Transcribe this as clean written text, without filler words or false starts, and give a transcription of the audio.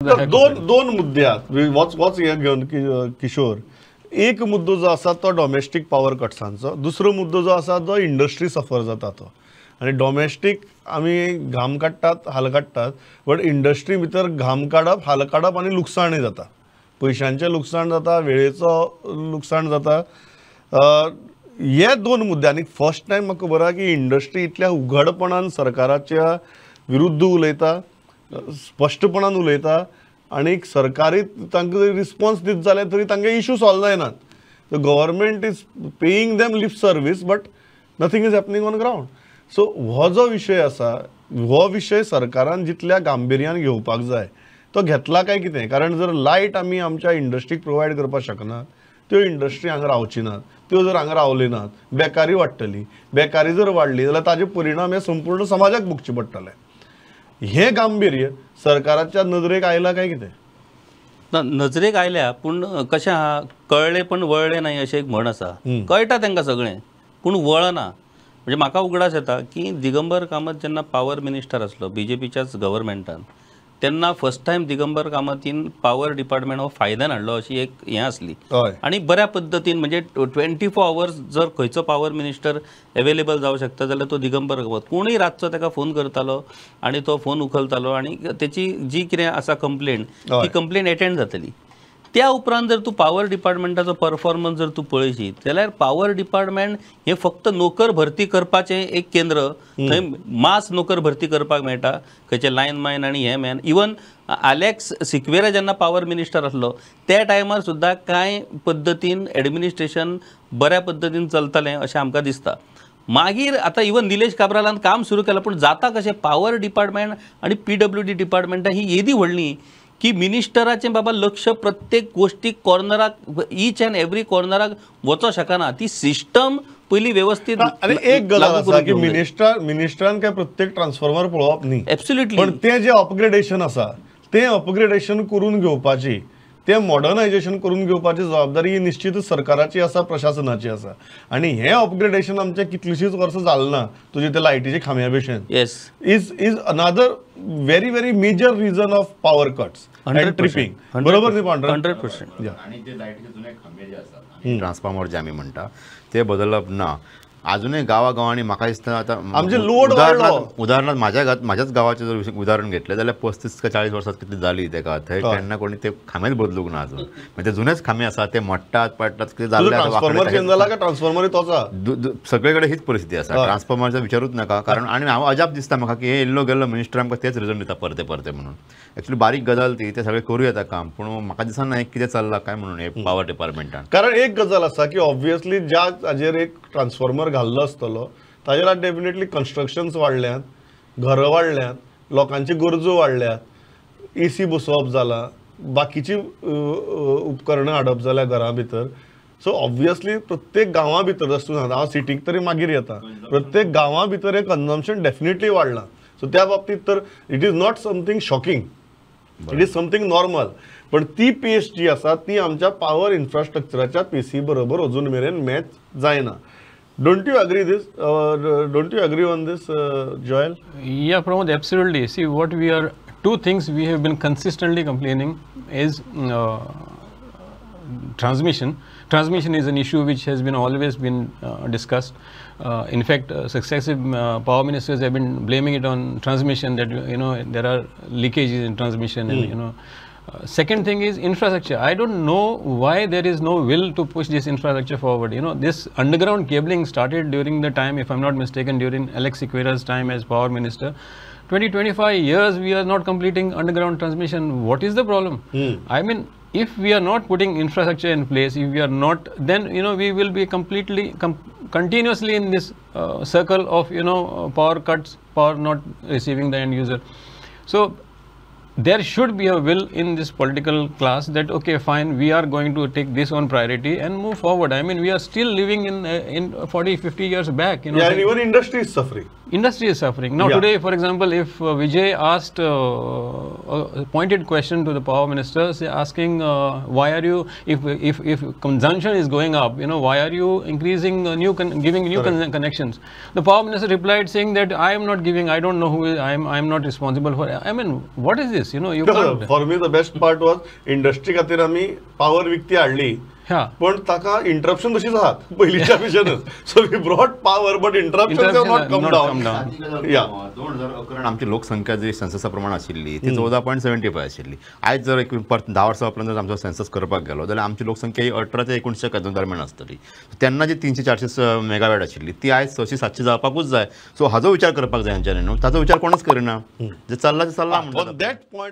दोन दोन मुद्दे आहात वच वच हे घेवन किशोर. एक मुद्दो जो आसा तो डॉमेस्टीक पावर कट्सांचो, दुसरो मुद्दो जो आसा तो इंडस्ट्री सफर जाता तो. आनी डॉमेस्टीक आमी घाम काडटात, हाल काडटात, बट इंडस्ट्री भितर घाम काडप, हाल काडप आनी लुकसाणूय जाता, पयशांचें लुकसाण जाता, वेळेचो लुकसाण जाता. हे दोन मुद्दे. आनी फर्स्ट टायम म्हाका खबर आहा की इंडस्ट्री इतल्या उघडपणान सरकाराच्या विरुद्ध उलयता, स्पश्टपणान उलयता आनी सरकारी तांकां रिस्पॉन्स दीत जाल्यार तरी तांकां इशू सॉल्व जायनात. The government is paying them lip service but nothing is happening on ground. So हो जो विशय आसा हो विशय सरकारान जितल्या गांभिर्यान घेवपाक जाय तो घेतला काय कितें? कारण जर लायट आमी आमच्या इंडस्ट्रीक प्रोवायड करपाक शकना, त्यो इंडस्ट्री हांगा रावची नात, त्यो जर हांगा रावली नात बेकारी वाडटली, बेकारी जर वाडली जाल्यार ताजे परिणाम हे संपूर्ण समाजाक भोगचे पडटले. हें गांभीर्य सरकाराच्या नदरेक आयलां काय कितें? ना, नजरेक आयल्या, पूण कशें आहा, कळ्ळें पण वळ्ळें नाही अशें एक म्हण आसा. कळटा तांकां सगळें पूण वळना. म्हणजे म्हाका उगडास येता की दिगंबर कामत जेन्ना पावर मिनिस्टर आसलो बीजेपीच्याच गव्हर्मेंटान, तेन्ना फर्स्ट टायम दिगंबर कामतीन पावर डिपार्टमेंट हो फायद्यान हाडलो अशी एक हें आसली. आनी बऱ्या पद्दतीन म्हणजे 24 आवर्स जर खंयचो पावर मिनिस्टर एवेलेबल जावं शकता जाल्यार तो दिगंबर कामत. कोणूय रातचो ताका फोन करतालो आनी तो फोन उखलतालो आनी तेची जी कितें आसा कंप्लेन ती कंप्लेन एटेंड जातली. त्या उपरांत जर तूं पावर डिपार्टमेंटाचो परफॉर्मन्स जर तूं पळयशी जाल्यार पावर डिपार्टमेंट हें फक्त नोकर भरती करपाचें एक केंद्र, थंय मास नोकर भरती करपाक मेळटा, खंयचे लायन मायन आनी हे मॅन. इवन आलेक्स सिक्वेरा जेन्ना पावर मिनिस्टर आसलो त्या टायमार सुद्दां कांय पद्दतीन एडमिनिस्ट्रेशन बऱ्या पद्दतीन चलतालें अशें आमकां दिसता. मागीर आतां इवन निलेश काब्रालान काम सुरू केलां, पूण जाता कशें पावर डिपार्टमेंट आनी PWD डिपार्टमेंटां ही येदी व्हडली की मिनिस्टराचें बाबा लक्ष प्रत्येक गोष्टीक कॉर्नराक, ईच अँड एवरी कॉर्नराक वचोंक शकना. ती सिस्टम पयलीं व्यवस्थीत. आनी एक गजाल आसा की मिनिस्टरान काय प्रत्येक ट्रान्सफॉर्मर पळोवप न्ही, एब्सोल्युटली, पण तें जें अपग्रेडेशन आसा तें अपग्रेडेशन करून घेवपाची, तें मॉडर्नायजेशन करून घेवपाची जबाबदारी ही निश्चितच सरकाराची आसा, प्रशासनाची आसा. आनी हें अपग्रेडेशन आमचें कितलींशींच वर्सां जालें ना. तुजे ते लायटीचे खांब्या भशेन yes is is another very very major reason of power cuts and tripping. बरोबर न्ही पांडुरंग? 100%. आनी ते लायटीचे जुने खांबे जे आसात, ट्रान्सफॉर्मर जे आमी म्हणटा ते बदलप ना अजूनय गांवा गांवांनी. म्हाका दिसता आतां आमचे लोड वाडलो. उदाहरणार्थ म्हाज्याच गांवाचें जर उदाहरण घेतलें जाल्यार 35 का 40 वर्सां कितली जाली तेका, थंय केन्ना कोणी ते खांबेच बदलूंक ना अजून. म्हणजे ते जुनेच खांबे आसा, ते मोडटात पडटात, कितें जाल्लें. ट्रान्सफॉर्मर चेंज जाला काय ट्रान्सफॉर्मर तोच आसा? सगळे कडेन हीच परिस्थिती आसा. ट्रान्सफॉर्मरचो विचारूच नाका. कारण आनी हांव अजाप दिसता म्हाका की हे येयल्लो गेल्लो मिनिस्टर आमकां तेच रिजन दिता परते परते म्हणून. एक्चुअली बारीक गजाल ती, ते सगळें करूं येता काम, पूण म्हाका दिसना हें कितें चल्लां काय म्हणून हे पावर डिपार्टमेंटान. कारण एक गजाल आसा की ऑब्वियसली ज्या हाजेर एक ट्रान्सफॉर्मर घाल्लो आसतलो ताजेर आतां डेफिनेटली कन्स्ट्रक्शन्स वाडल्यात, घरां वाडल्यात, लोकांची गरजो वाडल्यात, एसी बसोवप जालां, बाकीची उपकरणां हाडप जाल्या घरा भितर. सो ऑब्वियसली प्रत्येक गांवा भितर आसूं, हांव सिटीक तरी मागीर येता, प्रत्येक गांवा भितर हें कन्जम्पशन डेफिनेटली वाडलां. सो त्या बाबतींत तर it is not something shocking, it is something normal. पण ती पेस जी आसा ती आमच्या पावर इन्फ्रास्ट्रक्चराच्या पेसी बरोबर अजून मेरेन मॅच जायना. Don't you agree this? Don't you agree on this, Joel? Yeah, Pramod, absolutely. See, what we are, two things we have been consistently complaining is transmission. Transmission is an issue which has been always been discussed. In fact, successive power ministers have been blaming it on transmission, that you know there are leakages in transmission. And you know. Second thing is infrastructure. I don't know why there is no will to push this infrastructure forward. You know, this underground cabling started during the time, if I'm not mistaken, during Alex Sequeira's time as power minister. 20-25 years we are not completing underground transmission. What is the problem? I mean, if we are not putting infrastructure in place, if we are not, then you know we will be completely continuously in this circle of, you know, power cuts, power not receiving the end user. So there should be a will in this political class that okay, fine, we are going to take this on priority and move forward. I mean, we are still living in 40-50 years back, you know. Yeah, and even industry is suffering. Industry is suffering. Now, yeah. Today, for example, if Vijay asked a pointed question to the power minister, say, asking why are you, if consumption is going up, you know, why are you increasing giving new connections? The power minister replied saying that I am not giving, I don't know who is, I am not responsible for. I mean, what is this? this, you know, you can't. For me the best part was industry खातीर आमी power विकती हाडली, पण ताका interruption तशीच आहात पयलींच्या भशेनच. So we brought power but interruption have not come down. 2011 आमची लोकसंख्या जी सेन्ससा प्रमाण आशिल्ली ती 14.75 आशिल्ली. आयज जर एक परत 10 वर्सां उपरांत जर आमचो सेन्सस करपाक गेलो जाल्यार आमची लोकसंख्या ही 18 ते 19 दरम्यान आसतली. तेन्ना जी 300-400 मेगावॅट आशिल्ली ती आयज 600-700 जावपाकूच जाय. सो हाजो विचार करपाक जाय हेंच्यांनी न्हू, ताचो विचार कोणूच करिना. जे चल्ला ते चल्ला म्हणटा. That point.